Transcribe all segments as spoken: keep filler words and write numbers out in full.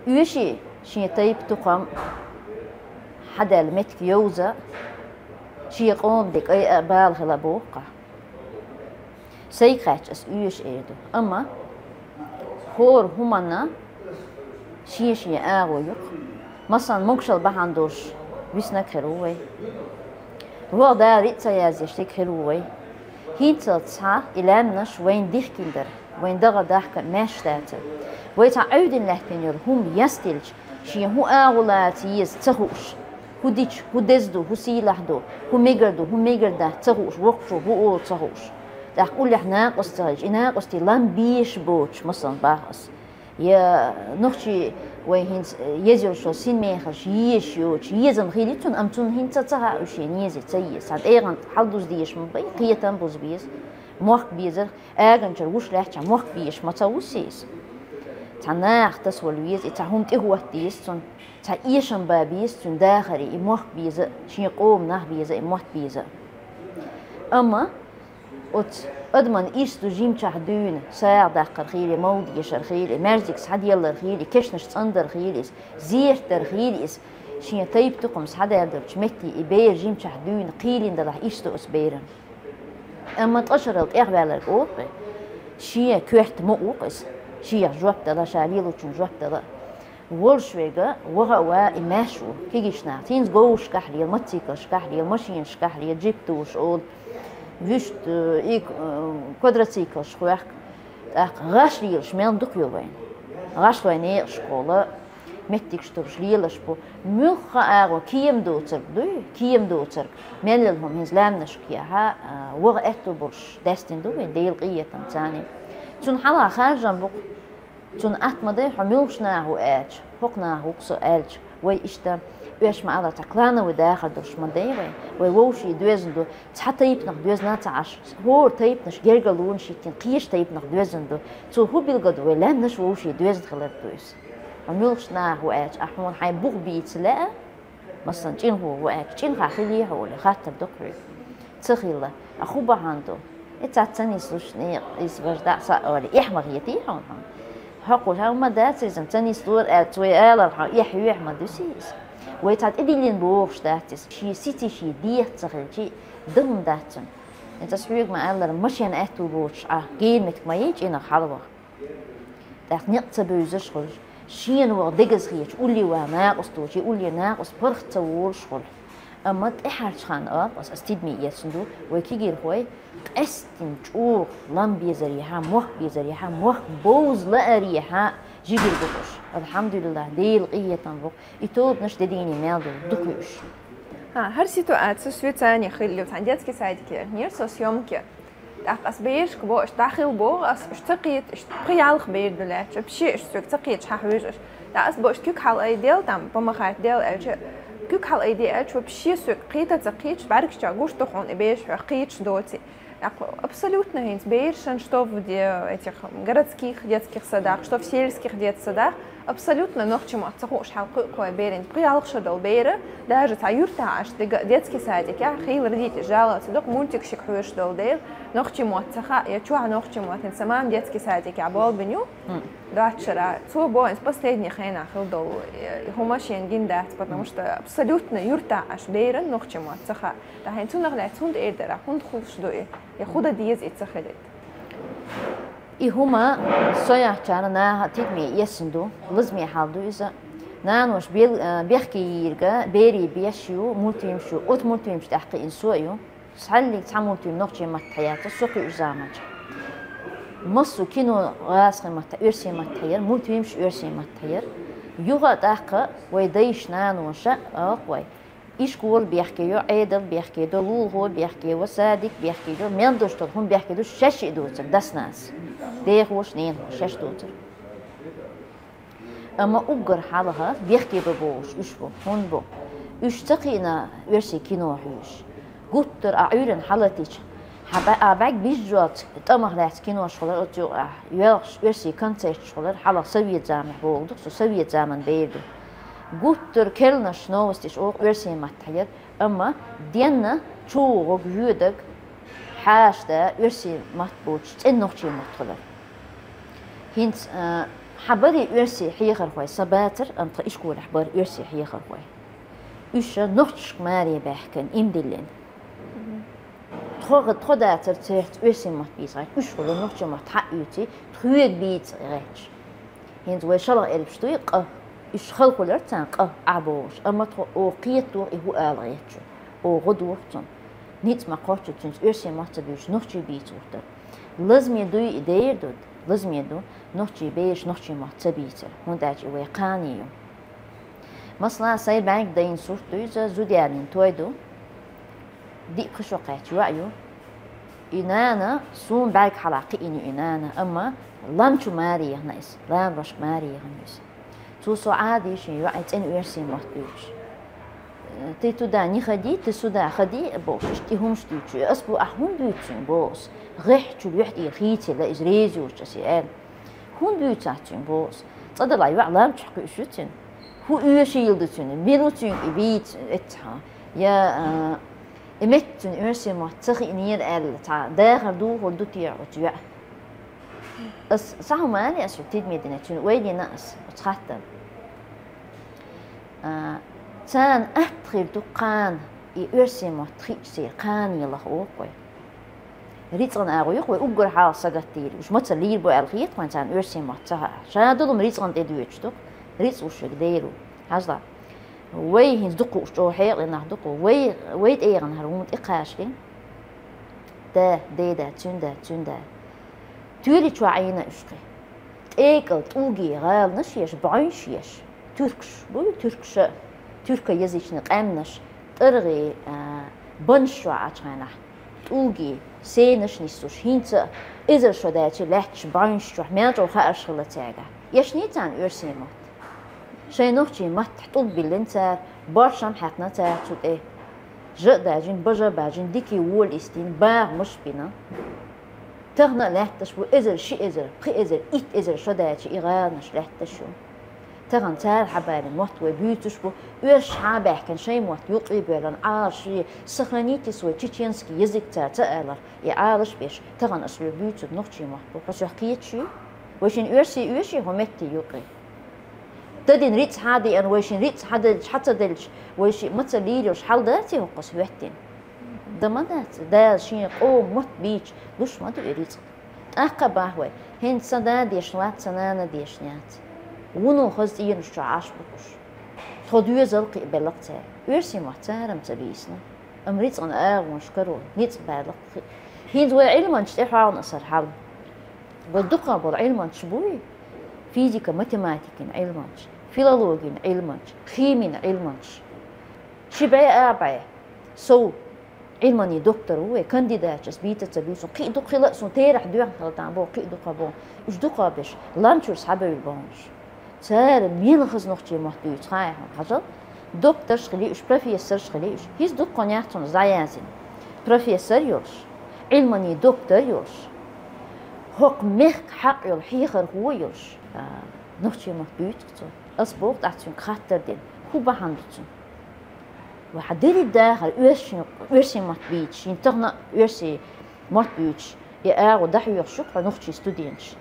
Оьший шен тайпа-тукхам хьадаьлла меттиг йовза, шен къоман дика айа а, бала хила а боху-кх. Сайга хаьттича ас оьший эр ду. Амма хӀора хӀуманна шен-шен агӀо ю-кх. Масала, могашалла бахьана долуш виснарг хир ву вай. ВогӀу Дала риъ ца яздеш дерг хир ву вай. ХӀинццалц цхьа и лаьмнаш вайна дихкина дара, вайн дагӀа дахка а маьрша дацара. Вай цхьа Ӏуьйдина лаьттина йолу хӀума ястилча, шен хӀун агӀо лаца еза ца хууш, хӀун дича, хӀун деза ду, хӀун сийлахь ду, хӀун мегар ду, хӀун мегар дац ца хууш, воккхачо хӀун олу ца хууш, тӀаккха уллехь накъост ца хилча, и накъостий лам безаш боцуш, масала, боху ас. Я нохчий вай хӀинца еза йолчу синмехаш езаш йоцуш, езам хилла ю цунна, амма цунна хӀинца ца хаьа уьш шена еза, ца еза. Цхьана тӀегӀанна хьал дуза дезаш ма бай, кхетам буза беза, мохк безар, аганчуьра вуш лаьттачохь мохк безаш ма ца ву иза. Цхьа наха тасавала веза, и цхьа хӀума тӀехӀотта деза цунна, цхьа эшам бан беза цуьнан дахаре, и мохк беза, шен къоман нах беза, и мотт беза. Амма оцу адаман ирс ду жимчохь дуьйна, сагӀа даккхар хилий, мовлид дешар хилий, маьждиг схьаделлар хилий, кешнаш цӀандар хилий иза, зерат дар хилий иза, шен тайпа-тукхам схьадаьлларчу метте и бер жимчохь дуьйна кхийлина далахь, ирс ду оцу беран. Амма ткъа шарал тӀехваьлларг олу-кх, шен коьрта мукъа ву-кх иза, шех жоп дала, ша лелочун жоп дала. Волуш верг ваха а ван и маьрша ву, кегийчу наха. ХӀинца говрашкахь лела, мотоциклашкахь лела, машинашкахь лела, джип туш олу, вуьшта, и, э, квадроциклаш хоьхку. ТӀаккха гӀаш лелаш мел дукха ю вайна. ГӀаш вайн некъашкахула, меттигаш тухуш лелаш бу. Муьлхха а агӀо кема доцург дуй, кема доцург. Мел йолу хӀума хӀинца лаьмнашкахь, а, ваха аьтту болуш даьстина ду вайн, Делан къинхетамца. Цунна хьалха харжам бу-кх. Цунна атта ма дай, хьо муьлхачу наха ву аьлча, хӀокху наха ву-кх со аьлча, вай иштта, оьш ма-аллара, цхьа клановый дахар долуш ма дай вай. Вай вовшийн доьзна ду, цхьа тайпанах доьзна ца Ӏаш, хӀора тайпанаш гергарлонаш йиттина, кхечу тайпанах доьзна ду. Цо хӀун билгал ду, вай лаьмнаш вовшийн доьзна хилар ду иза. Хьо муьлхачу наха ву аьлча, ахь хьуна хьайн бух бийца лаьа, масалан, чӀинхо ву аьлча, чӀинхо хилий хьо олий, хаттар ду-кх хьоьга. Ца хилла. А хӀун бахьана ду? И цхьацца ца нислуш, некъ иза важа дӀа а са а олий, эхь ма хетий хьуна хьуна? Хьокхо хьан ма дац иза, ца нислора аьлла, цо и алархьама эхь юьйхь ма дуьсий иза. Вай цхьа тӀедиллина бохуш дац иза. Шен сиций, шен дегӀ ца хилчий, дан хӀума дац цунна. ХӀинца ас хьоьга ма-аллара, машен аьтту боцуш Ӏа, генмитг ма яй чӀинах хьалаваха. ТӀаккха некъ ца бевзаш хуьлуш, шена ваха дегаза хеташ, улле ван накъост долчий, улле накъост паргӀат ца волуш хуьлу. Амма тӀаьхьарчу ханна, оха ас, ас тидаме эцна ду, вай кегийрхой къаьсттина чӀогӀа лам безарехьа, мохк безарехьа, мохк бовза лаарехьа жигара гуш. АлхьамдулиллахӀ, Делан къинхетам бу-кх, и тобанаш де дийне мел долу дукха ю уьш. ХӀа, хӀара ситуаци соьца а хилла ю, цхьана детский садике яхнера со съёмке. ТӀаккха ас берашка бо, иштта дӀахила боху ас, уьш ца кхета, иштта пхи-ялх бер ду лаьтташ, вообще уьш соьга ца кхеташ хьан хьоьжуш. ТӀаккха ас бо, иштта куьг хьала айделла, там, помахать делла аьлча, куьг хьала айде аьлча, вообще соьга кхета а ца кхеташ, бӀаьргаш чохь гуш ду хьуна и бераш хьоьх кхеташ доций. ТӀаккха абсолютно хӀинца берашна, что в де-, этих городских детских садах, что в сельских детсадах, абсолютно нохчийн мотт ца хууш хьал кхуьу кхо берийн. Пхи-ялх шо долу бер, даже цхьа юьртахь Ӏаш дика детский садикехь хийла родитель жаловаться ду-кх, мультикашка хьоьжуш долу дела, нохчийн мотт ца хаьа, я чохь нохчийн мотт. ХӀинца сан мама детский садикехь болх бина ю, доцчара. Цо боху, хӀинца последний хенахь хилла долу, э, хӀума шена гина дац, потому что абсолютно юьртахь Ӏаш беран нохчийн мотт ца хаьа. ТӀаккха хӀинца цунах лаьцна хӀунда эр дара, хӀунда хуьлуш ду и? Я хӀун дан деза и ца хилийта? И хӀума со яхчарна наха тидаме эцна ду, лазаме хьал ду иза. Наноша бел-, а, бехке йийриг берийн беш ю, мультфильмаш ю, оцу мультфильмаш тӀехь кхиъна со а ю. Цхьаллиг цхьа мультфильм нохчийн маттахь яц, со кхуьуш заманчохь. Массо а кино гӀазкхийн маттахь, оьрсийн маттахь яра, мультфильмаш оьрсийн маттахь яра. Юха а тӀаккха вай дайша, наноша, оха вай. Ишкол бехке ю, Ӏедал бехке ду, лулахо бехке ву, садик бехке ю, мел долуш долу хӀума бехке ду, шаьш а доцург, дас-нанас. Дехоша, ненахоша шаьш доцург. Амма уггар хьалха бехке бан бохуш уьш бу, хӀунда бу? Уьш ца кхиъна оьрсийн кино хьоьжуш. Гуттар а Ӏуьйранна хьалатича, хьан бӀа-, а бӀаьрг бижжалц тӀамах лаьцна кинош хуьлура оцу юкъахь, йоьлхуш оьрсийн концерташ хуьлура, хьалха совет заманахь бохург ду-кх со, совет заманан бер ду. Гуттар а керланаш, новостеш оха оьрсийн маттахь яра, амма денна чу гӀуг йоьдург, хьаша дан оьрсийн мотт боцуш, цӀена нохчийн мотт хуьлура. ХӀинца, а, Хьан барий оьрсийн хьехархой? Са бацар, амма тха ишколехь бара оьрсийн хьехархой. Уьш нохчашка маре баьхкина, иман диллина. Тхо, тхо дацар цаьрца оьрсийн мотт бийца гӀерташ, уьш хуьлу нохчийн мотт хьаоьций, тхоьга бийца гӀерташ. ХӀинца вай шалха элпаш дуй къа. Уьш хала хуьлура царна къа Ӏа бохуш, амма тхо оха кхетадо и хӀун ала гӀерташ. Оха гӀо доху цунна. Ницкъ ма кхоччу цуьнца оьрсийн мотт ца буьйцуш нохчий бийца гӀертар. Лазаме дуй и дера ду, лазаме ду, нохчий бераш нохчийн мотт ца бийцар, хӀунда аьлча и вай кхане ю. Масала, сайн бӀаьрг дайна сурт ду иза, зуда ялийна той ду. Диъ-пхи шо кхаьчна йоӀ ю. И нана, суна бӀаьрг хьалха кхиъна ю и нана, амма лам чу маре яхана иза, ламашка маре яхана иза. Цо со Ӏадийша шен йоӀе цӀена оьрсийн мотт буьйцуш. «Ты туда не ходи, ты сюда ходи», бохуш, иштта и хӀумаш дуьйцуш. Ас бу, ахь хӀунда буьйцу цуьнга, боху ас. ГӀеххьачу лоьхтӀера хийцаелла иза, реза йоцуш ас и аьлла. «ХӀунда буьйцу ахь цуьнга?» боху ас. Цкъа далахь йоӀ лам чу кхуьуш ю цуьнан. ХӀун оьший йилла ду цуьнан? Мила ву цуьнга и бийца эццахьа? Я, а, и метта цуьнан оьрсийн мотт ца хиънера аьлла, цхьа дахар духур ду те оцу йоӀа? Ас цхьа хӀума алий ас шуьга тидаме дина, цуьнан ойла йина ас оцу хаттарна. А, царна атта хир ду кхана и оьрсийн мотт хиъча церан кхане лаха оха вай. РицкъанагӀо ю-кх вай уггар хьалха сагатдийр. Уьш мацалла лийр бу аьлла хета тхуна царна оьрсийн мотт ца хаахь. Ша долу-м рицкъана тӀе доьдуш ду-кх. Рицкъа уьш шуьга дер ву. Хьажал. Вай хӀинца дукха уьш чӀогӀа хьекъале нах ду-кх. Вай, вай тӀегӀанхьара вуна тӀекхачале. Да, деда, цуьнда, цуьнда. Туьйли чохь Ӏийна уьш кхин. ТӀекӀал, тӀулге гӀаланаш еш, бӀаьвнаш еш. Туьркаш буй, туьркаша, тюркоязычный къаьмнаш, тӀаргӀий, а, банаш чохь Ӏачу хенахь. ТӀулге, сенаш нисуш, хӀинца а эзар шо даьлча лаьтташ бӀаьвнаш чохь мел чӀогӀа хаарш хилла цаьрга. Эшний царна оьрсийн мотт? Шайн нохчийн маттахь тӀулг биллина цара, боршам хьаькхна цара цу тӀе. Жа а даьжжина, бажа а баьжжина, дикий вола йистина, багӀамаш а бина. Тахана а лаьтташ бу эзар, ши эзар, пхи эзар, итт эзар шо даьлча и гӀаланаш лаьтташ ю. Тахана цара хьабаьлла мотт вай буьйцуш бу, оьрсаша хьа а баьхкина шайн мотт юккъе а боьллина, Ӏалашъе, сохраните свой чеченский язык цара ца аларх, и Ӏалаш а беш, тахана аса вай буьйцург нохчийн мотт бу. Хьо сох кхеташ юй? Вай шен оьрсий оьший хӀун метте юккъе? Тадина рицкъ хьа а деана, вай шен рицкъ хьа делча, хьа ца делча, вай шиъ мацалла лийр йолуш хьал даций хӀокху аса хӀоьттина? Дан ма дац, Дала шен къоман мотт бийча луш ма ду и рицкъ. ТӀаккха а боху вай, хӀинца сан да дешна вац, сан нана дешна яц. Вуно хаза цӀенаш чохь Ӏаш бу уьш. Тхо доьзал кхиабелла-кх цара. Оьрсийн мотт цара-м ца бийцина. Амма рицкъан агӀонаш каро, ницкъ баьлла-кх. ХӀинца вай Ӏилманчаш тӀе хьоьгӀна аса хьал. Вай дукха болу Ӏилманчаш буй? Физика, математикин Ӏилманчаш, филологин Ӏилманчаш, химин Ӏилманчаш. Ши бӀе а бӀе. Сов Ӏилманийн доктор ву вай, кандидаташ ас бийца ца буьйцу. Кхин а дукха хила а суна терахь доьхна хила тан боху, кхин а дукха боху. Уьш дукха беш, лам чуьра схьабевлла бохуш. Цара мел хаза нохчийн мотт буьйцу, хаьий хьуна, хьажал? Докторш хили уьш, профессорш хили уьш. ХӀинца дукха нах цунах дӀаяздина. Профессор йолуш, Ӏилманийн доктор йолуш, хӀокху мехкан хьакъ йолу хьехархо йолуш, а, нохчийн мотт буьйцу-кх цо. Ас боху тӀаккха цуьнга хаттар дина, хӀун бахьана ду цуьнан? Вай хьан дерриг дахар оьрсийн, оьрсийн мотт бийцаш, хӀинца тахана а оьрсийн мотт буьйцуш, и агӀо дӀахьоьхуш ю-кх хьо нохчийн студенташ.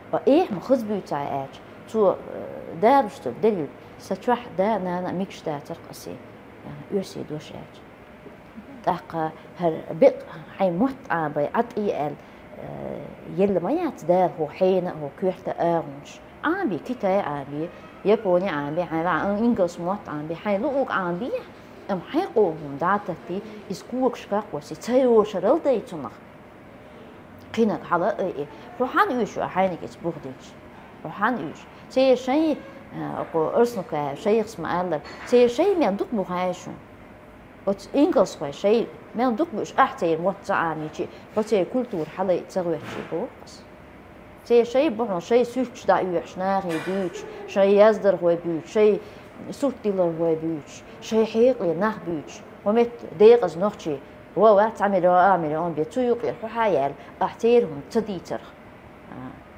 Ткъа эхь ма хаза буьйцахь аьлча, цо, э, далуш ца дерриг, сан чохь да а, нана а мегаш дацара-кх аса, э, оьрсийн дош аьлча. ТӀаккха хӀара бекъ хьайн мотт Ӏамабай, Ӏа тӀе аьлла, э, елла ма яц Дала хӀокху хьенан а, хӀокху коьртан а агӀонаш. Ӏамабе, Китай Ӏамабе, Япони Ӏамабе, хьайн ваьӀ-, ингалс мотт Ӏамабе, хьайн луъург Ӏамабе, амма хьайн къоман хӀума дӀа а таттий, иза когашкахь а кхоссий, ца йошарал дай цунах. Кхинаг хьала а, э, э. Хьо хьан уьйш ву хьайниг иза бух динчу? Хьо хьан уьйш? Церан шайн, а, оцу Арснукаев шайхас ма-аллара, церан шайн мел дукха бу хаьий шуна? Оцу ингалсхой шайн мел дукха бу уьш, ахь церан мотт ца Ӏамийчи, хьо церан культура хьалайа ца гӀоьртичи боху аса. Церан шайн бу хьуна шайн суьрташ дӀаоьхуш, нахе буьйцуш, шайн яздархой буьйцуш, шайн суртдиллархой буьйцуш, шайн хьекъале нах буьйцуш. ХӀокху метта декъаза нохчий ван вац цхьа миллион, а миллион бен, цу юкъера хьо хьан яьлла, ахь церан хӀума ца дийцарх? А,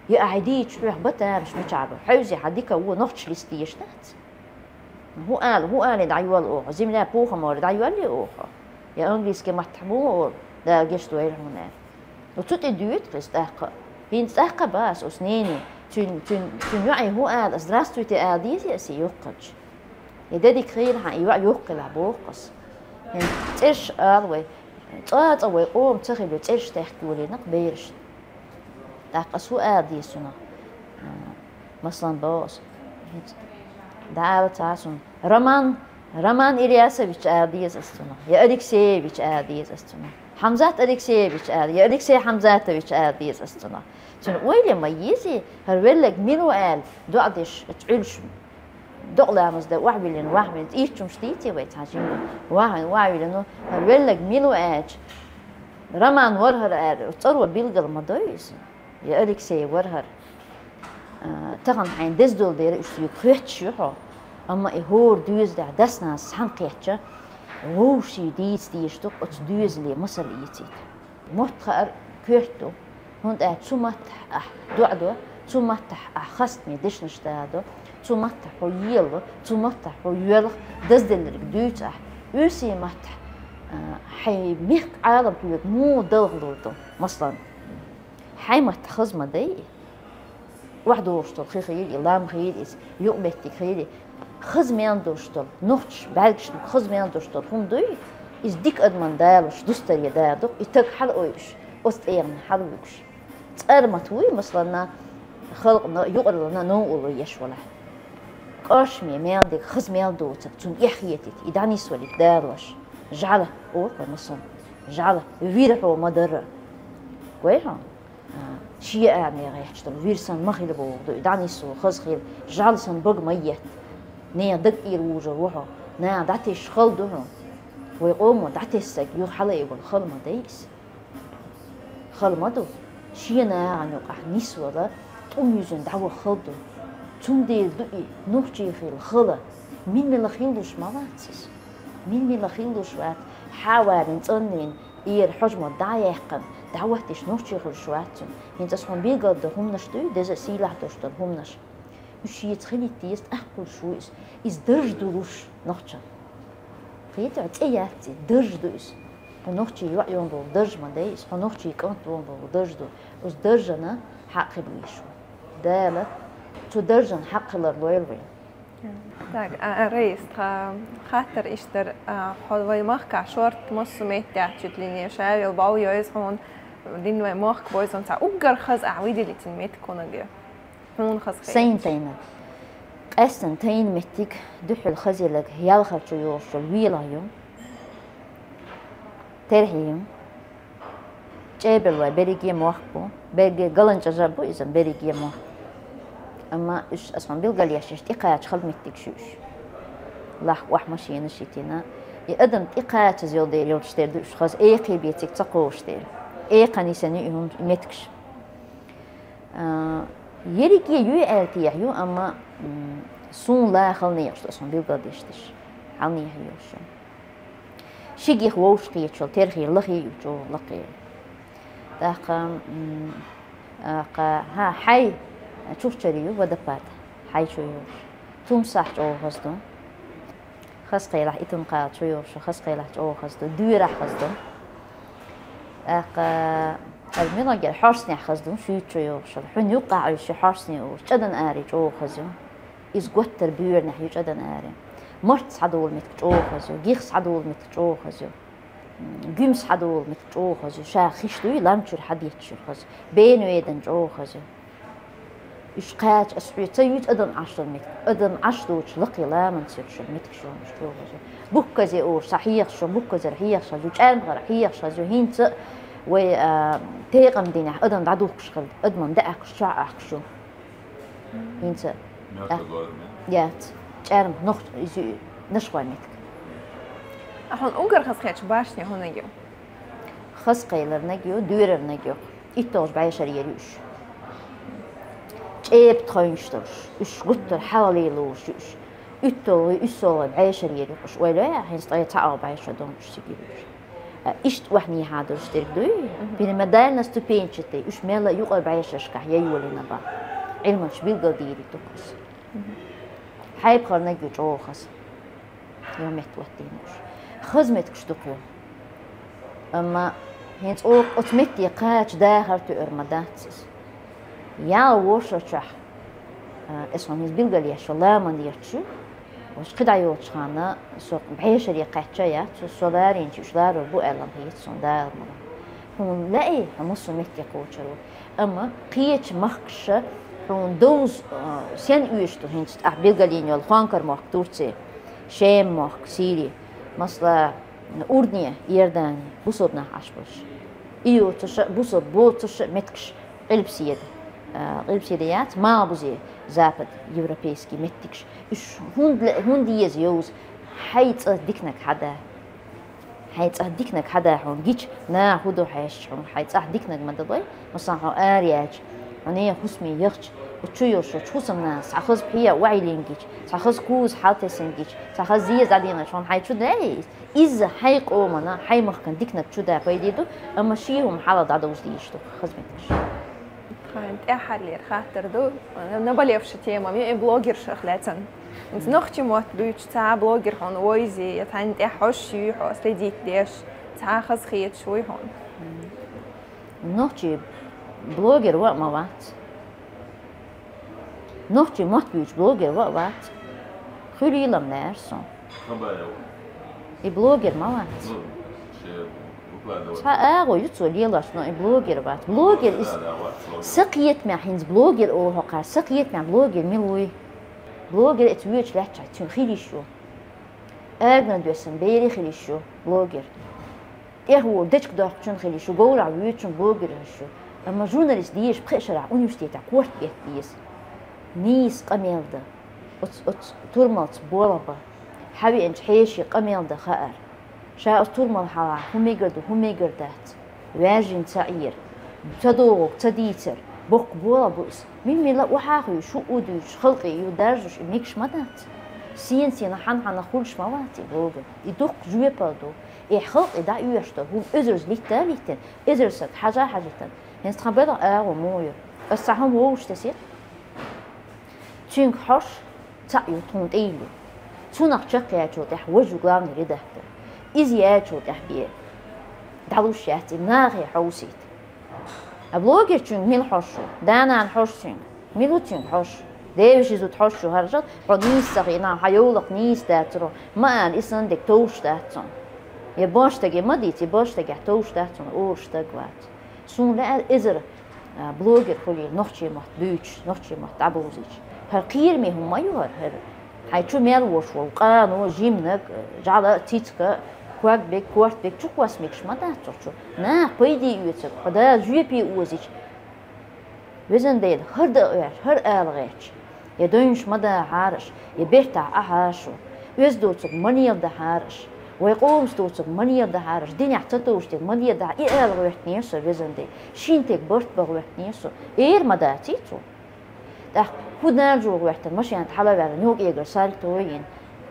я ахьа дийцича хьоьх бан тамаш мичахь бу? Хьевзи хьан дика вон нохчаллица дезаш дац? ХӀун ала, хӀун алий дӀайолла оха? Земля пухом олий дӀайоллий оха? Я английский маттахь муха олу, Дала гечдойла хьуна аьлла? Оцу тӀе дуьйцу-кх иза тӀаккха. ХӀинца тӀаккха а боху аса оцу нене, Цуьн, цуьн, цуьн йоӀе хӀун ала, здравствуйте ала дезий аса йоккхача? Я дедик хийла хьан, и йоӀ йоккхийла боху аса. ХӀинца цӀерш ала вай, цӀа-цӀа вай къоман ца хилла цӀерш техка йолийна-кх берашна. ТӀаккха аса хӀун ала деза цунах? Масалан, боху аса. ДӀаала ца Ӏа суна. Роман, Роман Ильясович ала деза аса цунах, я Алексеевич ала деза аса цунах. Хьамзат Алексеевич ала, я Алексей Хьамзатович ала деза аса цунах. Цуьнан ойла ма езий, хӀара велларг мила ву аьлла, доӀа деш, оцу Ӏуьллуш докъа ламаз дан охьавиллина, охьавиллина, ийттумаш дийций вай цхьа жимма, охьавиллина, охьавиллина, ну, хӀара велларг мила ву аьлча, Роман вара хӀара аьлла, цӀаро билгал ма дой иза. Я Алексей вара хӀара. А, тахана хьайна деза долу дела уьш соьга хоьттуш ю хьо. Амма и хӀора доьзалехь дас-нанас цхьаьна кхетча, вовшийн дийца дезаш ду оцу доьзале масал эцийта. Мотт хаар коьрта ду, хӀунда аьлча цу маттахь ахь доӀа до, цу маттахь ахь хастаме дешнаш дадо, цу маттахь хьо ело, цу маттахь хьо йоьлху, дазделларг дуьйцу ахь. Оьрсийн маттахь, а, хьайн мехкан Ӏалам хьоьга муха далхалур ду, масалан. Хьайн маттахь хаза ма дай и. ОхьадогӀуш долу хи хийла и, лам хийла иза, юкъаметтиг хийла и. Хаза мел долуш долу, нохчаша бӀаьргашна хаза мел долуш долу хӀума дуй, иза дика адамна далош, дустаре дадо-кх, и таг хьалаойуш, оцу тӀегӀанна хьалавуьгуш. ЦӀармат вуй, масалан, халкъана, юкъараллина новкъарло еш валахь. Къаршаме мел дерг хаза мел доцург, цунна эхь хетийта, и дӀанисвалийта далош. ЖӀаьла, олу-кх вай массо а. ЖӀаьла, вира хьо ма-дарра. Гой хьо? А, шен аране гӀерташ долу вир санна ма хила бохург ду, и дӀанисво хаза хила, жӀаьла санна бага ма етта. Нехан даг тӀера вужур ву хьо, наха дӀатесча хала ду хьуна. Вай къомо дӀатессарг юха хьалаайбала хала ма дай иза. Хала ма ду. Шен нахана юкъахь нисвала, тӀум юьзна дӀаваха хала ду. Цундела ду и нохчий хила хала. Мин мила хила луш ма вац иза. Мин мила хила луш вац. Хьа а варина, цӀанвина, эра хьожа мотт дӀа а яьккхина, дӀахӀоттийча нохчий хуьлуш вац цуьнан. ХӀинца аса хьуна билгал дан хӀуманаш дуй, деза а, сийлахь долуш долу хӀуманаш. Уьш шеца хилийта деза, тӀаккха хуьлуш ву иза. Иза дарж ду луш нохчан. Кхетий хьо, цӀе яц иза, дарж ду иза. Хьо нохчий йоӀ йолу дарж ма дай иза, хьо нохчий кӀант волу дарж ду. Оцу даржана хьакъ хила везаш ву. Дала цу даржана хьакъ хилар лойла вайн. Так, а, а, Раиса, тхан хаттар иштта дара, а, хьо вай махкахь шорта массо а меттехь чуть ли не шавел бов йойза хьуна, дин вай мохк бойзун цхьа уггар хаза ахь выделить йина меттиг хӀунаг ю? Хьуна хаза хеташ. Сайна тайна. Къаьстина тайна меттиг, дуьхьал хаза елаг, ялхар чу йогӀуш йолу велахь ю. Терхье ю. ЧӀебелла вай берриге мохк бу. Берриге галанчӀажа бу иза, берриге мохк. Амма уьш, аса хьуна билгал еш, уьш тӀекхача хала меттигаш ю уьш. Лахка охьа машинаш йитина. И адам тӀекхачаза йолу дела йолчу тера ду уьш хаза, экхий бен цига ца кхочуш дела. Экхана йисина ю и хӀума, и меттигаш. А, ерриге ю аьлла техьа ю, амма, м, суна ла хала некъаш ду аса хьуна билгал деш дерш. Хьалнехьа йолуш ю. Ши гих вовшахкхеташ йолу терхье лахе ю чӀогӀа лакхе. ТӀаккха, м, а, кха, хьа, хьай чухчари ю, водопад, хьай чу йолуш. Тумсахь чӀогӀа хаза ду. Хаза кхелахь, Итан-Кхала чу йогӀуш ю, хаза кхелахь чӀогӀа хаза ду, доьрахь хаза ду. ТӀаккха, хӀара мила гера, хьорснехь хаза ду, шуьйта чу йогӀуш ю. Хьуна юккъахь Ӏуьйсу ши хьорсне олуш, чӀадан аре чӀогӀа хаза ю. Иза готтара боьранехь ю чӀадан аре. Март схьадолу меттиг чӀогӀа хаза ю, гих схьадолу меттиг чӀогӀа хаза ю. М, гуьмса схьадолу меттиг чӀогӀа хаза ю. Ша хиш дуй, лам чуьра схьадетташ ю хаза. Бен ведан чӀогӀа хаза ю. Уьш кхача аса хьоьца юьйцу адам Ӏаш долу меттиг. Адам Ӏаш доцуш лакхе ламанца йолуш йолу меттигаш ю уьш чӀогӀа хаза ю. Букказе олуш схьа хьехаш ю, букказера хьехаш хаза ю, чӀармхара хьехаш хаза ю. ХӀинца вай, а, текъам динехь адам дӀадухкуш хилла, адаман даьӀахкаш, чохь ахкаш ю. ХӀинца. Мелкодорами? Яц. ЧӀарма, нохч-, изу, нашхой меттиг. А хьуна уггар хаза хеташ башни хӀунаг ю? Хаза кхеларнаг ю, доьрарнаг ю. ИтталгӀачу бӀешарера ю уьш. ЧӀепа тхойнаш долуш, уьш гуттар хьалха лелош ю уьш. ИтталгӀий, уьссалгӀий бӀешарера ю уьш. Ойла а, хӀинца ткъе цхьа а бӀешо долуш цига ю уьш. А, иштта охьанехьа долуш дерг дуй? Мгм. Пирамидально-ступенчатый, уьш мелла а юкъара бӀешерашкахь яйолина бан. Ӏилманчаш билгал дийриг ду-кх уьш. Мгм. Хьайбхарнаг ю чӀогӀа хаза. Йо, метта оттийна уьш. Хаза меттигаш дукха ю. Амма хӀинца оха оцу метте кхача дахар тоьар ма дац иза. Ял вошачохь Эс хьуна иза билгалъеш ламан ерташ ю. Уж кхидӀа йолчхьана со бӀешаре кхаьчча яц, со ларийнача уж ларор бу аьлла хета суна Дала мара. Хьуна лаьий, хьо массо метте кхочур ву. Амма кхеча махкаша хьуна довз, сен уьйш ду хӀинца тӀаккха билгалйина йолу Хонкар мохк Турция, Шем мохк Сирия, масала, Урдне, Иордане, бусалба нах Ӏаш болуш. И йоцуша, бусалба боцуша меттигаш Къилбаседа. Къилбаседа яц, малхбузе, запад, европейский меттигаш. Уьш хӀунда ле-, хӀунда еза йовза? Хьайн цӀа диканиг хьада. Хьайн цӀа диканиг хьада хьуна гича, наха хӀун ду хьаьжча хьуна, хьайн цӀахь диканиг ма далой, масала, хьо ара яьлча, хьо нехан хӀусаме яхча, оцу чу йолуш йолчу хӀусамнанас цхьа хаза пхьегӀа охьайиллина гича, цхьа хаза куза хьалатесна гича, цхьа хаза зеза дӀадеъначу хьуна хьайн чу даьлла иза. Иза хьайн къомана, хьайн махкана диканиг чу да пайде ду, амма шен хӀума хьалха дӀадовза дезаш ду хаза меттигаш. Тхан тӀаьххьарлера хаттар ду, наболевшая тема ю и блогершах лаьцна. Иза нохчийн мотт буьйцуш цхьа блогер хьуна вевзий, я цхьанна тӀехь хьожуш юй хьо, следить деш, цхьа хазахеташ вуй хьуна? Нохчийн блогер ван а ма вац. Нохчийн мотт буьйцу блогер ван а вац. Хуьлийла-м лаьара суна. И блогер ма вац. Цхьа агӀо ю цо лелош, но и блогер вац. Блогер иза сакхетамехь хӀинца блогер олу хьокхара, сакхетамехь блогер мила вуй? Блогер эца воьдуш лаьттача цуьнан хила йиш ю. Агана доьссина бере хила йиш ю блогер. ТӀехволу дечиг доккхучун хила йиш ю, говрахь воьдучун блогер хила йиш ю. Амма журналист дезаш пхеа шарахь университетехь корта бетта деза. Нийса къамел дан. Оцу, оцу турмалц болх бан. Хьан веанчу хьеший къамел дан хаар. Ша оцу турмал хьалха хӀун мегар ду, хӀун мегар дац. Ваьжжина ца Ӏер. Ца догӀург ца дийцар. Боккха болх бу иза. Мила-мила охьа а хуьйш, хӀуъу а дуьйцуш, халкъе ю даржош и мегаш ма дац. Сена-сенна хьан-хьанна хуьлуш ма вац и блогер. И дуккха жоьпалла ду. Эхь, халкъе дӀаоьшуш долу хӀума эзарза литта а литтина, эзар саг хьажа а хьажийтина. ХӀинца тхан белхан агӀо муха ю? Аса цхьа хӀума вовшах тесира. Цуьнга хьожуш цхьаъ ю тхуна тӀе йиллина. Цунах чекхъяьллачул тӀаьхьа важа главный редактор. Иза яьллачул тӀаьхьа бен дӀалуш яц и нахе хьовсийта. А блогерчуьнга мила хьожуш ву? Да-нана хьожу цуьнга? Мила ву цуьнга хьожуш? Деваши зуда хьожуш ву хӀара жал, хьо нийса ца хиъна, хьан йовлакх нийса дацаро, ма ала, и санна дерг товш дац цунна. Я божа стаге ма дийца, и божа стагехь товш дац цунна, ура стаг вац. Суна лаьара эзар, а, блогер хуьлийла нохчийн мотт буьйцуш, нохчийн мотт дӀабовзуьйтуш. ХӀара кхераме хӀума ма ю хӀара, хӀара. Хьайн чу мел волуш волу къано, жиманиг, жӀаьла, цицка, ког бег, корта бег, чу кхосса мегаш ма дац цу чу. Наха пайде оьцург, хьо Дала жоьпе озийча. Везан Дела, хӀара дан а гӀерташ, хӀара ала гӀерташ. Я дойнаш ма дахьара аша, я бертахь Ӏахьара шу. Оьзда доцург ма леладахьара аша. Вай къомаца доцург ма леладахьара аша, динехь ца товш дерг ма леладахьара, и ала гӀоьртинера со, Везан Дела. Шина тӀе барт бан гӀоьртинера со. Эр ма даций цо. ТӀаккха хӀун даржо гӀоьртина, машен тӀе хьала а ваьлла, ногӀу эгара сальто а йина,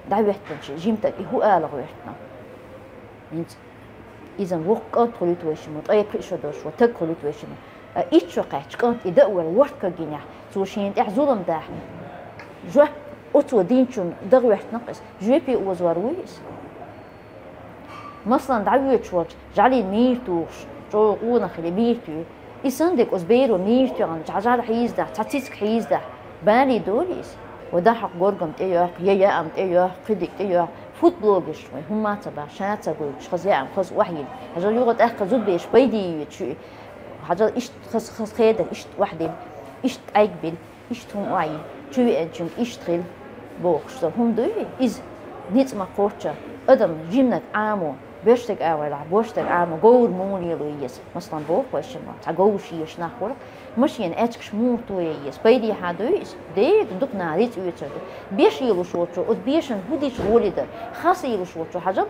дӀахӀоьттинчу жиманиг и хӀун ала гӀоьртина? ХӀинца иза воккха кӀант хуьлуьйту вайшимма, ткъе пхиъ шо долуш ву, таг хуьлуьйту вайшимма. А итт шо кхаьчча кӀант и дан а вара ворхӀ кагийнехь, цо шена тӀехь зулам дахь, жоп оцо динчунна дан гӀоьртина-кх иза. Жоьпе озор вуй иза? Масала, дӀавоьдуш волчу жӀаьлин мийра тухуш, чӀогӀа къонах хилий мийра туьйху. И санна дерг оцу беро мийра тоьхна, цхьа жӀаьла хьийзадахь, цхьа цицка хьийзадахь, бале долий иза? Вай дӀахьакху горгам тӀейоккху, я яам тӀейоккху, кхидерг тӀейоккху. Фу ду блогерш вай, хӀумма а ца бахь, ша а ца гойтуш, хаза яам, хаза охьайилла. Хьажал юха тӀаккха зудбераш пайде йоьдуш ю и. Хьажал иштта хаза, хаза хедар, иштта охьадилла, иштта Ӏайгбилла. Иштта хӀума охьайилла, чу веанчуьнга иштта хилла, бохуш со. ХӀума дуй иза? Ницкъ ма кхоччу. Адам жиманиг Ӏамо, боьрша стаг агӀойлахь, боьрша стаг Ӏамо, говр муха лело еза? Масала, боху вайшимма, цхьа говраш езаш нах вара, машенан аьчкаш муха тое еза? Пайдехьа дуй иза? Дера ду, дукха наха рицкъ оьцур ду. Беш лелош волчо, оцу бешана хӀун дича гӀоли дара? Хаса лелош волчо, хьажал,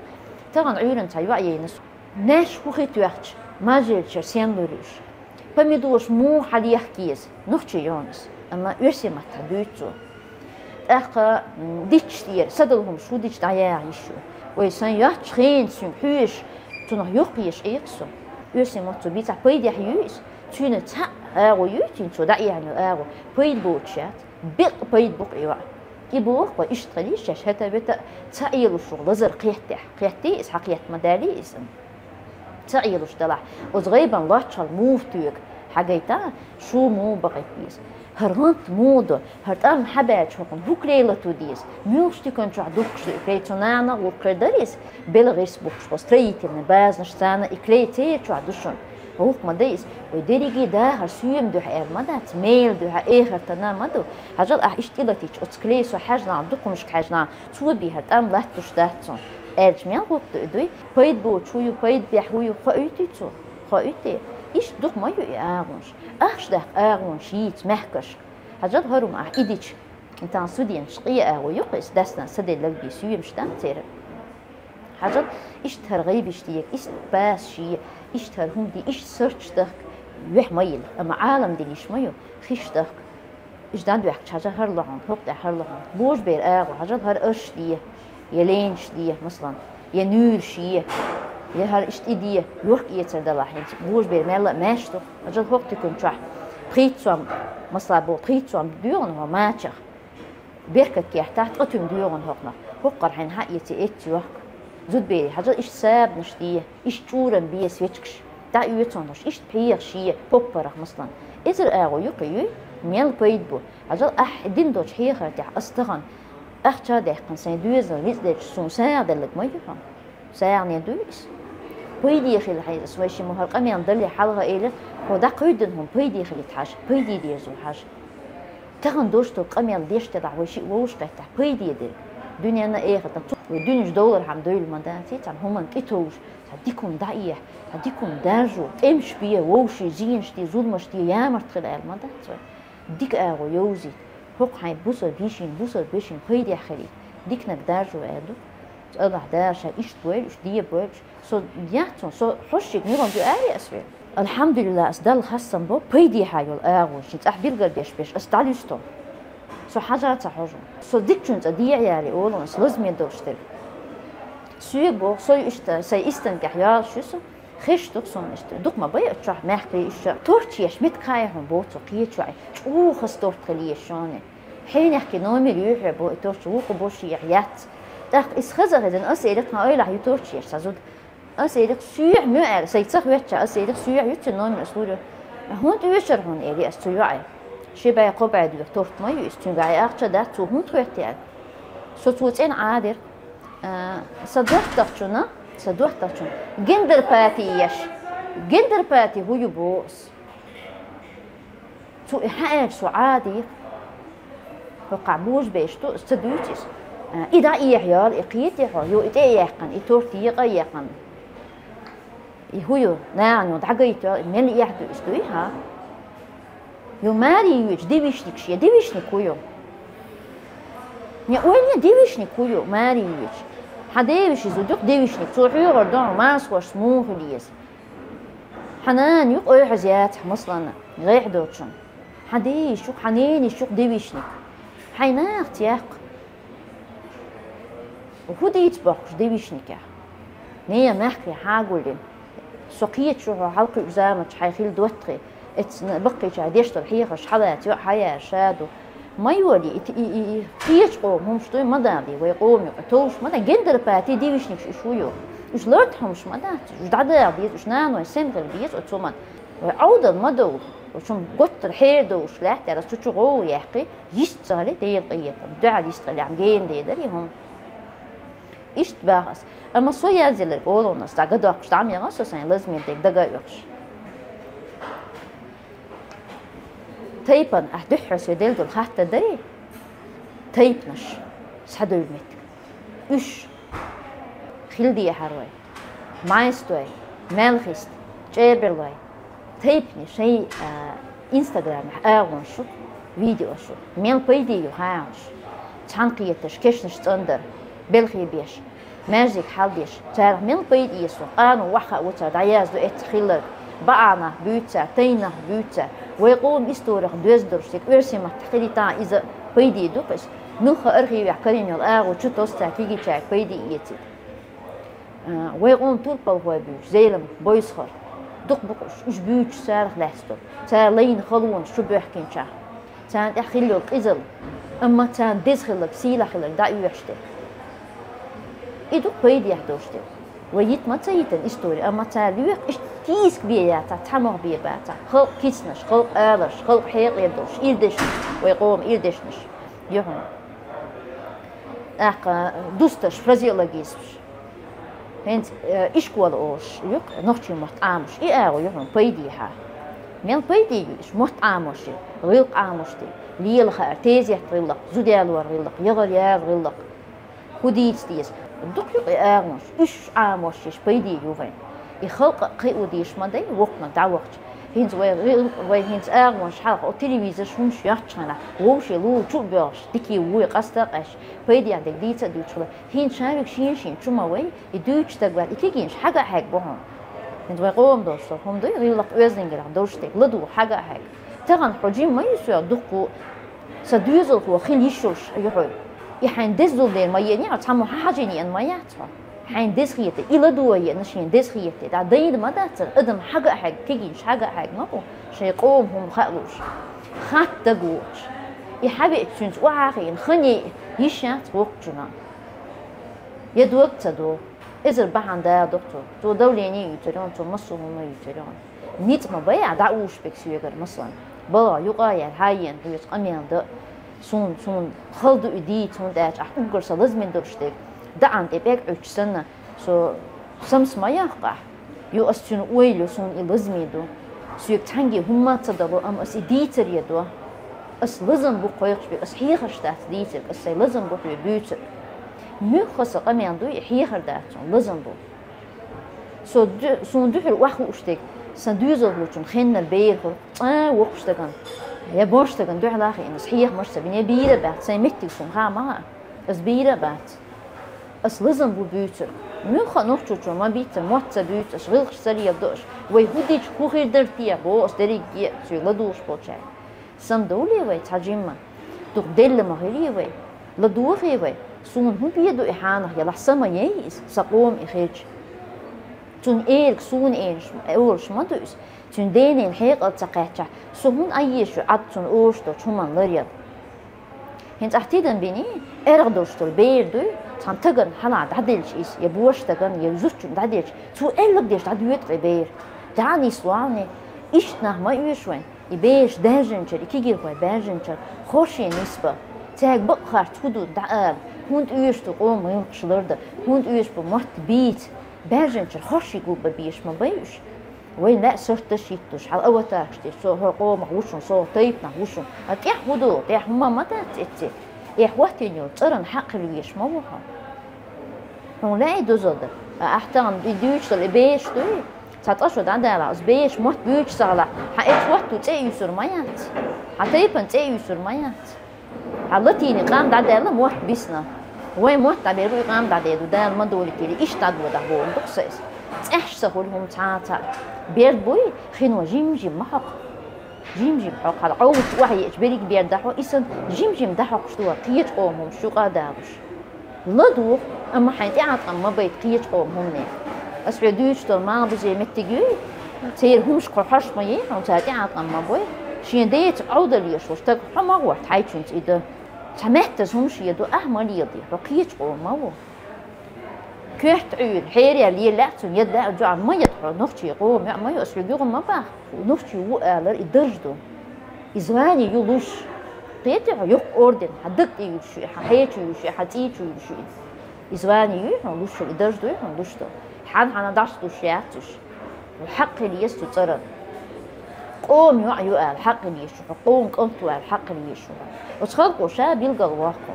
тахана Ӏуьйранна цхьа йоӀ яйна со. Маьш хӀун хи тоьхча, мажелчара сен луьра уьш? Помидораш муха хьалехка еза? Нохчи йонас, амма оьрсийн маттахь дуьйцу цо. ТӀаккха, м, дитташ тӀера садала хӀумаш хӀун дича дӀаяха йиш ю? Вай, сан йоцчу хенан цуьнга хьоьжуш, цунах юхкъеш Ӏехаш со. Оьрсийн мотт цо бийцахь, пайдехь юй иза? Цуьнан цхьаъ агӀо юй цуьнан, цо дӀаэхьна йолу агӀо? Пайда боцуш яц. Бекъа пайда бу-кх и йоӀ. И боху-кх, иштта хила йиш еш, хӀета-вета ца Ӏелуш ву лазар кхеттехь. Кхеттий иза, хьан кхетта ма даьллий иза? Ца Ӏелуш делахь, оцу гӀайбан лоччалла муха тоьгу? Хьагайта, шу муха бакъийта деза? ХӀара гӀант муха до? ХӀара тӀам хьабаьча хӀокхунна хӀу клей лато деза? Муьлхача тикан чохь духкуш ду и клей? Цу нана гӀуллакх хир дарий иза? Бела гӀирс бухкуш, хӀо строительный базанаш царна и клей церан чохь ду шуна. ГӀуллакх ма дай иза. Вай дерриге дахар соьма дуьхьа аьлла ма дац, мела дуьхьа, эхартана ма ду. Хьажал, ахь иштта тӀелатийча оцу клей со хьаьжна, дукха хӀумнашка хьаьжна, цо бийхар тӀам латтош дац цунна. Аьлча, мел гӀуллакх ду и, дуй? Пайда боцуш хӀу ю, пайда бехь хӀу ю, хоуьйтий цо? Хоуьйтий? Иштта дукха ма ю и агӀонаш. Ахча даккха агӀонаш йийца мехкашка. Хьажал, хӀара хӀума ахь и дича, и тхан студенташ къе агӀо ю-кх, иза дас-нанас ца делла лелабе соьмаш дац церан. Хьажал, иштта хӀара гӀайбиш де, иштта басаш е, иштта хӀара хӀума де, иштта сурташ дахка юьхь ма йилла, амма Ӏалам дин йиш ма ю, хиш дахка. Уьш дӀадоьхкича, хьажал, хӀара лохьунга, хӀокху тӀехь хӀара лохьунга. Божабер агӀо, хьажал, хӀара арш де, я ленаш де, масалан, я нуьйраш е, я хӀара иштта и де, лохка эцар далахь, хӀинца божабер мелла а маьрша ду. Хьажал, хӀокху тикан чохь пхийтта сом, масала боху, пхийтта сом доьгӀна хьо мачах. Беркат кехь тахь ткъа туьма доьгӀна хӀокхунах. ХӀокхара хьайна хьаэца эцци йохка. Зудбери, хьажал, иштта сабанаш де, иштта чӀурам бе свечкаш. ДӀаоьцу хьуна уьш, иштта пхьегӀаш е, поппарах, масалан. Эзар агӀо ю-кх и, юй? Мел пайда бу. Хьажал, ахь дина долчу хьехар тӀехь ас тахана ахча а даьккхина, сайн доьзалан ницкъ дерг суна сагӀа делларг ма ю хьуна. СагӀане дуй иза? Пайде хила хьайза, ас вайшимма хӀара къамел дале хьалха элира, хьо дӀакхуьйдина хӀума пайде хилийта хьажа, пайде дерзо хьажа. Тахана дош долу къамел деш делахь, вай шиъ вовшахкхеттахь, пайде дерг дуьненна а, эхартана а. Цу вай дуьненаш довлархьама девлла ма даций, цхьана хӀуманна тӀетовжа, цхьа дика хӀума дӀаэха, цхьа дика хӀума даржо, тӀемаш бе, вовшийн зенаш де, зуламаш де, ямарта хила аьлла ма дац вай. Дика агӀо йовзийта. ХӀокху хьайн бусалба йишин, бусалба вешин пайдехь хилийта. Диканиг даржо аьлла ду. Цу Аллахь Дала ша иштта бойла уьш, де бойла уьш. Со яц хьуна, со хьошшиг муьлханна ду аьлла ас вен. Алхьамдулиллах, ас Далла хастам бо, пайдехьа йолу агӀо шен цӀахь билгалбеш беш, ас дӀалуьсту. Со хьажа ца хьожу. Со дикачун цӀа дехьа яли олу, ас лазаме долуш дерг. Соьга боху, со иштта, сайн истан тӀехь йолуш ю со. Хиш ду-кх суна иштта. Дукха ма бай оцу чохь мехкарий уьш. Торт еш меттиг хаа хьуна боху цо кхечохь. ЧӀогӀа хаза торт хила еза шуна. Хьенехкий номер юьйхье бо и торт, вукху бо шех яц. ТӀаккха иза хаза а хезна, ас элира, тхан ойлахь ю торт еш цхьа зуда. Ас элира, соьгӀа муьлха аьлла, сайн ца хоьттича, ас элира, соьгӀа ю цуьнан номер, ас лур ю. ХӀунда оьшура хьуна, элира ас цу йоӀе. Ши бӀе, кхо бӀе доьху торт ма ю иза, цуьнга ахча дац, цо хӀунда хоьттий аьлла. Со цо цӀена Ӏадира. А, сан доттагӀчунна, сан доттагӀчунна гендерпати еш. Гендерпати хӀун ю боху ас. Цо и хьан аьлча, со Ӏадийра. ХӀокхахь божаберш ду, аса ца дуьйцу иза. А, и дӀаэха йолу, и кхетий хьо, ю и тӀе а яьккхина, и торт екъа а яьккхина. И хӀун ю, нахана ю дӀагайта йолу, и мел эхь ду иза, дуй, хьа? Ю маре йоьдуш девичник шен, девичник хӀун ю? Не ойла, девичник хӀун ю, маре йоьдуш? Хьан девича иза ду-кх девичник, цо хьоьхур ду хьуна, марсхошца муха хила еза. Хьан нана ю-кх ойхьаз яцахь, масалан, гӀайгӀа доцучунна. Хьан ден йиш ю-кх, хьан ненан йиш ю-кх девичник. Хьайн нахаца яккха. ХӀун дийца бохкуш девичникехь? Нехан мехкарий хьагуллина. Со кхеташ ву хьо хьалакхуьуш заманчохь хьайн хилла доттагӀий. Эцна баккхийчара деш долу хьехарш хьалаца йоӀ хьаяьржа ша ду. Ма йолий, и, и, и, и кхечу къоман хӀумаш дуй, ма далий, вай къоман юкъа товш ма дан. Гендерпати девичникаш уьш хӀун ю? Уьш лартӀа хӀумаш ма дац, уьш дӀадаха деза, уьш нанойн сема хила деза оцу хӀуманна. Вай Ӏовдал ма довла, оцу хӀуманна готтара хьерадовлуш лаьттара, ас цу чу гӀовгӀа яьккхи, йист ца хили, Делан къинхетам, дуьхьал йист хилехь, гена дедар и хӀума. Иштта баха ас. Амма со язделларг олу-кх ас, дӀа ган доккхуш дӀа ма яхана со сайн лазаме дерг дага а оьхуш. Тайпана, ахь дуьххьара соьга делла долу хаттар дарий? Тайпанаш, схьадевлла меттиг. Уьш хила дехьара вай. Майстой, Малхисты, ЧӀебарлой. Тайпане шайн, а, инстаграмехь агӀонаш ю, видеош ю. Мел пайде ю хьагӀонаш. Цхьаьнакхетарш, кешнаш цӀандар, белхий беш, маьждиг хьалдеш. Царах мел пайда эцу, къано ваха а ву цара дӀаяздо эццахь хилларг. БаӀа нах буьйцу цара, тайна нах буьйцу цара. Вай къоман историх доьзна долуш дерг оьрсийн маттахь хилийта иза пайде ду-кх иза. Муьлхха архивехь карийна йолу агӀо чу тосу цара кегийчаьрга пайде эцийта. А, вай къоман турпалхой буьйцу, Зелимхан, Бойсхар. Дукха бу-кх уьш, уьш буьйцуш царах лаьцна долу. Цара лайна халонаш чу боьхкинчохь. Царна тӀехь хилла йолу къизалла. Амма царна деза хилларг, сийлахь хилларг дӀаоьхуш дерг. И ду-кх пайдехь долуш дерг. Вай йита ма ца йитина истори, амма цара лоьху иштта Кийск бе яцахь, цхьа мох бе бацахь. Халкъ кицнаш, халкъ аларш, халкъ хьекъале долуш, ир дешнаш, вай къоман ир дешнаш. Юхьун. ТӀаккха дустарш, фразеологизмаш. ХӀинца, э, ишкола олуш ю-кх нохчийн мотт Ӏамош. И агӀо ю хьуна пайдехьа. Мел пайде ю иш мотт Ӏамош, гӀиллакх Ӏамош де, лела хаар, тезет гӀиллакх, зуда ялор гӀиллакх, ягӀар яр гӀиллакх. ХӀун дийца деза? Дукха ю-кх и агӀонаш, уьш Ӏамош еш пайде ю вайн. И халкъа кхио дезаш ма дай, воккханиг дӀавахча. ХӀинца вай гӀил-, вай хӀинца агӀонаш хьалха, о, телевизорш хӀумаш йоцчу хенахь, вовшийн лула чу а боьлхуш, дикий вуй къаста а къаьсташ, пайдехь дерг дийца а дуьйцуш хила. ХӀинца шавиг шен-шен чу ма вай, и дуьйцуш стаг вац, и кегийнаш хьага а хьегна бу хьуна. ХӀинца вай къоман долуш со хӀума дуй, гӀиллакх оьздангаллех долуш дерг, ладугӀу хьага а хьегна. Тахана хьо жима ма ю соьга дуккха, сан доьзалхо хила йиш йолуш ю хьо. И хьайна деза зулам дер ма еана, цхьаммо хьан хьажийна еана ма яц хьо. Хьайна деза хета, и ладогӀа еана шена деза хета. ДӀа дайна ма дац цара, адам хьага а хьегна, кегийнаш хьага а хьегна ма бу, шайн къоман хӀума хаа лууш. Хатта дага вогӀуш. И хьавеача цуьнца охьа а хиъна, хӀун е йиш яц воккхачунна. Я дог ца до. Эзар бахьана дала ду-кх цо. Цо давление юьйцур ю хьуна, цо массо а хӀума юьйцур ю хьуна. Ницкъ ма бай ахь дӀа уьш берг соьгара, масалан. БалгӀа юкъа а яьлла, хьаена хьоьца къамел дан. Суна, суна хала ду и дийца, хӀунда аьлча ахь уггар сан лазаме долуш дерг. ДаӀан тӀе пӀелг Ӏуьттуш санна, со самса ма яккха ахь. Ю ас цуьнан ойла ю, суна и лазаме ду. Соьга цхьаьнгге хӀумма а ца дало, амма ас и дийцаре до. Ас лазам бу кхойкхуш берг, ас хьехарш дац дийцарг, ас сайн лазам бу хьоьга буьйцург. Муьлхха сан къамел дуй, и хьехар дац суна, лазам бу. Со ду-, суна дуьхьал охьахууш дерг, сан доьзалхочун хеннара бер хуьлу, цкъа а воккхачу стагана, я божачу стагана дуьхьал а хиъна, ас хьехамаш а ца бина, я бийр а бац, сайн меттиг суна хаа ма хаьа, ас бийр а бац. Ас лазам бу буьйцург. Муьлхха а нохчочо ма бийццара, мотт ца буьйцу аш, гӀиллакхаш ца леладо аш. Вай хӀун дича хӀун хир дара те, боху ас дерриге а соьга ладугӀуш болчаьрга. Самадовлий вай цхьа жимма? Дукха делла ма хилий вай? ЛадогӀий вай? Суна хӀун бен ду и хьанах, ялахь са ма яй иза, сан къоман и хилча? Цуьнан эриг суна олуш, олуш ма ду иза. Цуьнан денал хьекъал ца кхаьччахь, со хӀунда Ӏан еза шу Ӏад цунна олуш долчу хӀуманна ларъяла? ХӀинца ахь тидам биний, эргӀа долуш долу бер дуй, цхьана тагана хьалха дӀаделча иза, я божачу стагана, я зудчунна дӀаделча, цо аьлларг деш дӀадоьду-кх и бер. ДӀа а нисло вайна, иштта нах ма оьшу вайна. И бераш даьржинчара, и кегийрхой баьржинчара хорше нисбан. Цаьрга бакъ харц хӀун ду дӀаала, хӀунда оьшу ду къоман гӀиллакхаш лардан, хӀунда оьшу бу мотт бийца. Баьржинчара хорше гулбан безаш ма бай уьш. Вайна лаьа сурташ йиттуш, хьала аватаркаш деш, со хӀокху къомах ву шуна, со хӀокху тайпанах ву шуна. А тӀехь хӀун ду, тӀехь хӀумма ма дац эцци. Эхь хӀоттийна йолу цӀаран хьакъ хила везаш ма ву хьо. Хьуна лаьий дозалла дан? А ахь тахана и дуьйцуш долу и бераш дуй? Цхьа цкъа шо дӀадалахь, ас бераш мотт буьйцуш ца хилахь, хьан эцу хӀотту цӀе а юьсур ма яц? Хьан тайпана цӀе а юьсур ма яц? Хьан латийни къам дӀадаьлла мотт бисна? Вайн мотт дӀабер ву, и къам дӀадер ду, Дала ма долуьйтийла, иштта дӀадодахь бохург ду-кх сан иза. ЦӀаьхьаш ца хуьлу хӀума цхьа а цхьаъ. Бер буй, хино жим-жим ма хьокху. Жим-жим хьокху, хьала Ӏовдалчу охьаеача берриг бер дӀахьо, и санна жим-жим дӀахьокхуш ду хьо кхечу къоман хӀуманаш юкъа а далуш. ЛадогӀа, амма хьайн тӀеӀаткъам ма байта кхечу къоман хӀумане. Ас хьоьга дуьйцуш долу малхбузе меттиг юй, церан хӀуманаш кхо хьожуш ма яй хьуна, цара тӀеӀаткъам ма бой. Шен деца Ӏовдал еш волу стаг хьо ма гӀорта хьайчуьнца и дан. Цхьа маьттаза хӀума шен ду, ахь ма леладе, хьо кхечу къоман ма ву. Коьрта Ӏуьйра, хьерий лелла а цунна, яда а, жоьӀна ма яда хьо, нохчийн къоман йоӀ ма ю, ас хьоьга юха ма боху, нохчи ву алар и дарж ду. И звани ю луш. Кхетий хьо, йоккха орден, хьан даг тӀе юьллуш ю, хьан хье чу юьллуш ю, хьан цӀий чу юьллуш ю и. И звани юй хьуна луш, и дарж дуй хьуна луш ду. Хьан-хьанна дӀасадуш яц уьш. Хьакъ хила еза цу цӀаран. Къоман йоӀ ю ала хьакъ хила еза шу, хьо къоман кӀант ву ала хьакъ хила еза шу. Оцу халкъо ша билгалвоккху.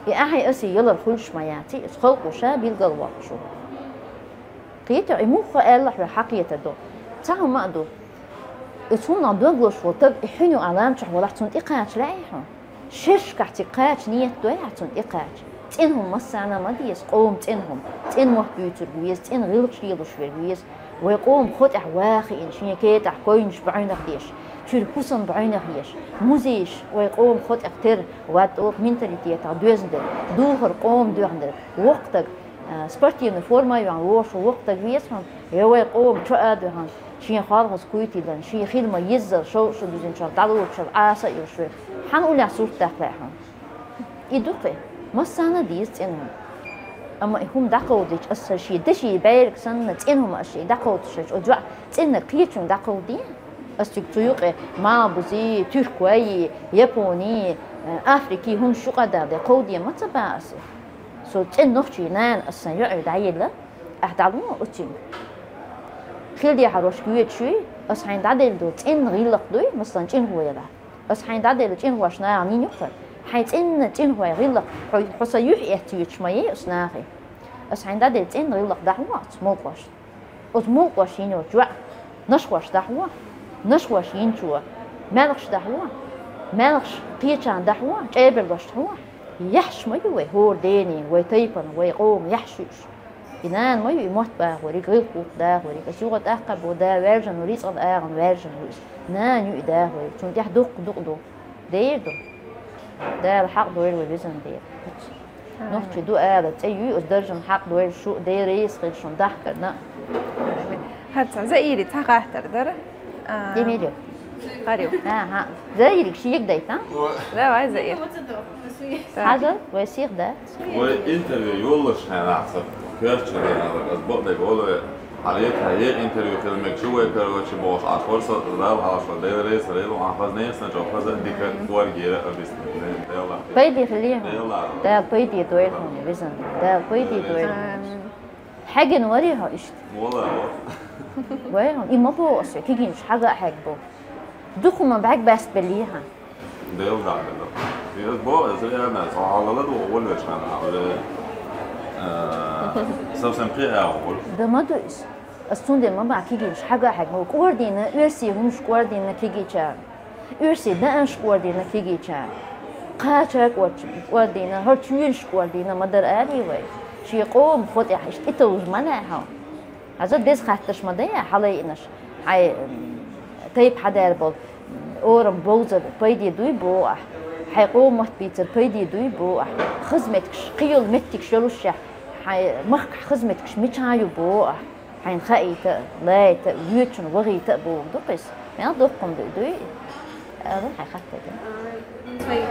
И ахьа аси ялар хуьлуш ма яций, оцу халкъо ша билгалвоккху шу. Кхетий, и муха аьлла хьоьга хьан кхетар ду? Цхьа хӀума а ду. Оцу хӀуманах дог лозуш волу таг, и хьуьнан ю ала лам чохь валахь, цунна тӀекхача лаьий хьуна? Шерашкахь цига кхача нийят дой ахь цунна тӀекхача? ЦӀена хӀума массарна а ма деза, къоман цӀена хӀума. ЦӀена мотт буьйцург веза, цӀена гӀиллакхаш лелош верг веза. Вай къоман хӀо тӀехь ваха хиъна, шен кетӀахь койнаш бӀаьннех деш, чуьра хӀусам бӀаьннех еш, музейш вай къоман хӀо тӀехь тера, вад тӀулг менталитетах доьзна дерг, духар къоман доьхна дерг, воккха таг, а, спортивный форма а йохьуна, вогӀуш воккха таг веза хьуна, я вай къоман чо а доьхна, шен халхаза куй тиллина, шен хила ма-еззара шовзткъа шо дуьзначул дӀалучул Ӏаса а йолуш верг. Хьан уллехь сурт даккха лаьа хьуна? И ду-кх и, массарна а деза цӀена хӀума. Амма и хӀума дӀакховдийча, аса шен деши бӀарг санна цӀена хӀума аса шен дӀакховдаш, оцу жоӀ цӀеннарг кхечуьнга дӀакховдий? Аса цига цу юкъе Малбузи, Туркойи, Япони, Африки хӀумаш юкъа а дале, кховдийна ма ца баха аса. Со цӀена нохчий нана аса сан йоӀе дӀаелла, ахь дӀалун оцуьнга. Хила дезарш гойтуш юй, аса хьайна дӀаделла долу цӀена гӀиллакх дуй, масала, цӀена хӀума ялахь. Аса хьайна дӀаделла цӀена хӀумаш нахана йина юккъара. Хьайн цӀена цӀена хӀуман гӀиллакх хьо, хьо сан юьхь эцна йоьдуш ма яй оцу нахе. Аса хьайна дӀаделла цӀена гӀиллакх дӀахьо оцу мукъошна. Оцу мукъошна йина йоцу жоӀ, нашхошна дӀахьо, нашхошна йинчо, маьлхашна дӀахьо, маьлхаша кхечарна дӀахьо, чӀебарлошна дӀахьо. Яхьаш ма ю вай, хӀора дена, вай тайпана, вай къоман яхьаш ю уьш. И нана ма ю, и мотт бахориг, гӀиллакх-гӀуллакх дахориг. Аса юха тӀаккха а боху, Дала ваьржина ву, рицкъан агӀор ваьржина ву иза. Нана ю и дахориг, цунна тӀехь дуккха дукъ ду. Дера ду. Дала хьакъ дойла вай везан Дела. Нохчи ду ала цӀе юй, оцу даржана хьакъ дойла шу, Дела реза хила шуна дахкарна. ХӀара цхьа Заири цхьа хаттар дара. А, Демидов. ХӀара ю. ХӀа, хӀа. Заириг шега дайта? Давай, Заир. Хьажал, вай сих да? Вай интервью йоллуш хьайна ахьа ца коьртачу дийнахь, ас бакъдерг олу вай, хьан лета хьан е интервью хила мега шу вай, короче, бохуш, ахь форсат Дала хьалха Дела реза хила, ахь хаза нехан чохь хаза дика коргера объяснить. Пайде хилийна. Дала пайде дойла хьуна, везан. Дала пайде дойла. Амин. Хьегина варий хьо иштта? Вала, вала. Вай, и ма боху аса, кегийнаш хьага а хьегна бу. Дукха ма бӀаьрг баста беллий хьан? Дела дӀа а делла. Иза бо, иза реально, со хьалала ду, вон веш хана, уже, э, совсем кхиа а вон. Да ма ду иза. Ас цундела ма бахьа кегийнаш хьага а хьегна. КӀордийна, оьрсийн хӀумаш кӀордийна кегийчара. Оьрсийн даьӀахкаш кӀордийна кегийчара. Кхача кӀордийна, хӀара чуьйлаш кӀордийна ма дара алий вай. Шен къоман хьо тӀехь иштта тӀетовжа ма лаьа хьо. Хьажа деза хаттарш ма дайа, хьалайинарш. Хьайн, м, тайпа хьадаьлла болу, м, орам бовзар пайде дуй боху ахь. Хьайн къоман мотт бийцар пайде дуй боху ахь. Хаза меттигаш, кхин йолу меттигаш йолушшехь, хьайн махкахь хаза меттигаш мичахь ю боху ахь. Хьайна хаийта а, лайта а, воьдучунна вахийта а бохург ду-кх иза. Мел доккха хӀума ду, дуй? Ала, хьайн хаттар ду. Вай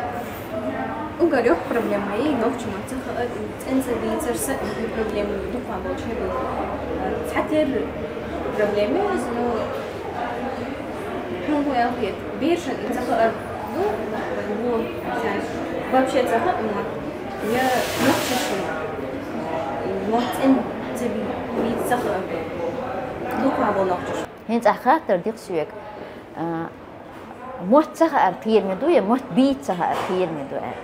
угар йоккха проблема ю, нохчийн мотт ца хаар, цӀена ца бийцар, са и проблема ю, дукха болчу хӀума. Цхьатерра проблема ю иза, но хьуна хӀун аьлла хета, берашна и ца хаар ду, вайн бо, царна вообще ца хаьа мотт, я нохчашна мотт цӀена ца бий-, бийца ца хаар ду, дукха болу нохчаш. ХӀинца ахь хаттар дикха соьга, а, мотт ца хаар кхераме ду, я мотт бийца ца хаар кхераме ду аьлла?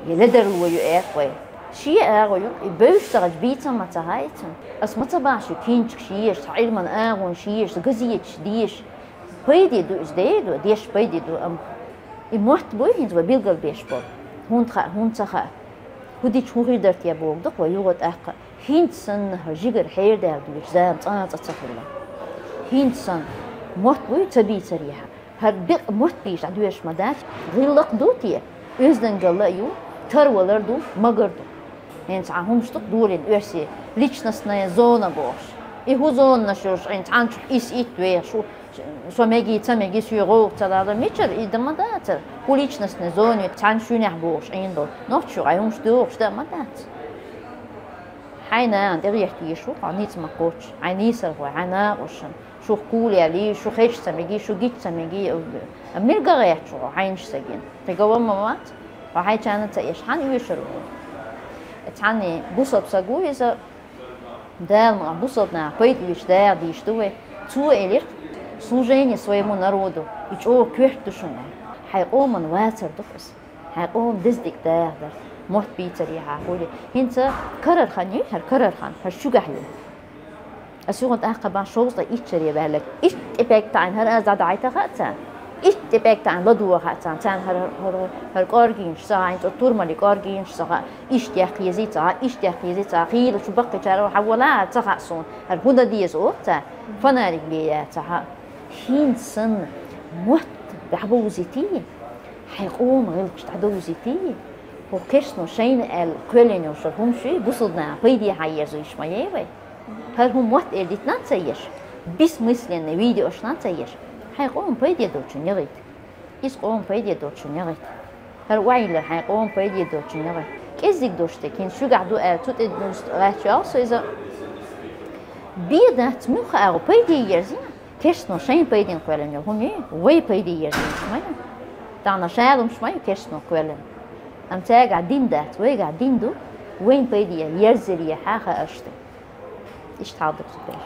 Я ледарло ю аьлла вай? Шен агӀо ю, и бевзаш ца хилча бийца ма ца хаьа цунна. Ас ма ца бахьа шуьга кинчигаш езаш, цхьа Ӏилман агӀонаш езаш, газеташ дезаш. Пайде ду иза, дера ду, деш пайде ду, амма и мотт буй хӀинца вай билгалбеш болу. ХӀунда хаьа, хӀунда ца хаьа? ХӀун дича хӀун хир дара те бохург ду-кх вай юха тӀаккха а. ХӀинца санна хӀара жигара хьерадаьлла дуьйцу зама цкъа а цӀа ца хилла. ХӀинца санна мотт буй ца бийцарехьа, хӀара бекъа мотт бийца дӀадоьшуш ма дац. ГӀиллакх ду те, оьздангалла а ю, тарвалар ду, магар ду. ХӀинца хьан хӀумаш ду-кх долийна оьрсийн личностная зона бохуш. И хӀун зонаш йолуш, хӀинца хьан чу ис итт вехаш ву, со мегий, ца мегий, соьга гӀовгӀа ца лала, мичара и дан ма дацара? ХӀун личностная зона ю цхьана шуьнехь бохуш Ӏийна долу? Нохчо хьайн хӀумаш дохуш дан ма дац. Хьайн нана тӀегӀерта йиш ву хьо, ницкъ ма кхоччу, хьайн нийсархой, хьайн накъосташна, шух кхула яьллий, шу хезча ца мегий, шу гича ца мегий, мила гӀерташ ву хьо хьайнаш ца гина? Кхин ган ван ма вац, хьо хьайчарна ца еш, хьан оьшур ву? Цхьанне бусалба саг ву иза, Дала ма бусалба наха пайда оьцуш даха дийш ду вай. Цо элира: «Служение своему народу», и чӀогӀа коьрта ду шуна. Хьайн къоман вацар ду иза. Хьайн къоман деза дика даха дара. Мотт бийцарехьа хуьлий. ХӀинца карара хан ю, хӀара карара хан, хӀара шуьгахь ю. Ас юха тӀаккха бан шовзткъе итт шаре ваьлларг. Иштта тӀе пегга таӀийна хӀара аз дӀадахьийта хаьа царна. Иштта тӀе пегга таӀийна ладогӀа хаьа царна. Царна хӀара, хӀара, хӀара кӀоргийнаш ца хаьа, хӀинца турмали кӀоргийнаш ца хаьа, иштта яккха езий ца хаьа, иштта яккха езий ца хаьа. Хийла шу баккхийчара хьан вала а ца хаьа суна. ХӀара хӀун дан деза оха царна? Фонарик бе яц ца хаьа. ХӀинца санна мотт дӀабовзийтий, хьайн къоман гӀиллакхаш дӀадовзийтий, хӀокху керстано шайна аьлла кхоьллина йолуш хӀумаш ю, бусалба наха пайде хьан ерзо йиш ма яй вай. ХӀара хӀун мотт эр дитина а ца еш, бессмысленный видеошна а ца еш, хьайн къоман пайде долчун яхийта. Иза къоман пайде долчун яхийта. ХӀара ойла хьайн къоман пайде долчун яхийта. Эзиг дош тӀе, кхин шугахь ду аьлла, цу тӀе гӀаьчча аьлла со иза. Бе дац, муха агӀо, пайде ерзийна. Керстано шайн пайдина кхоьллина йолу хӀума ю, вай пайде ерзийнаш ма ю. Тахана шалумаш ма ю керстано кхоьллина. Амма цаьргахь дин дац, вайгахь дин ду, вайн пайде ерзийна хьаха аш ду. Иштта хьал ду цу тӀе.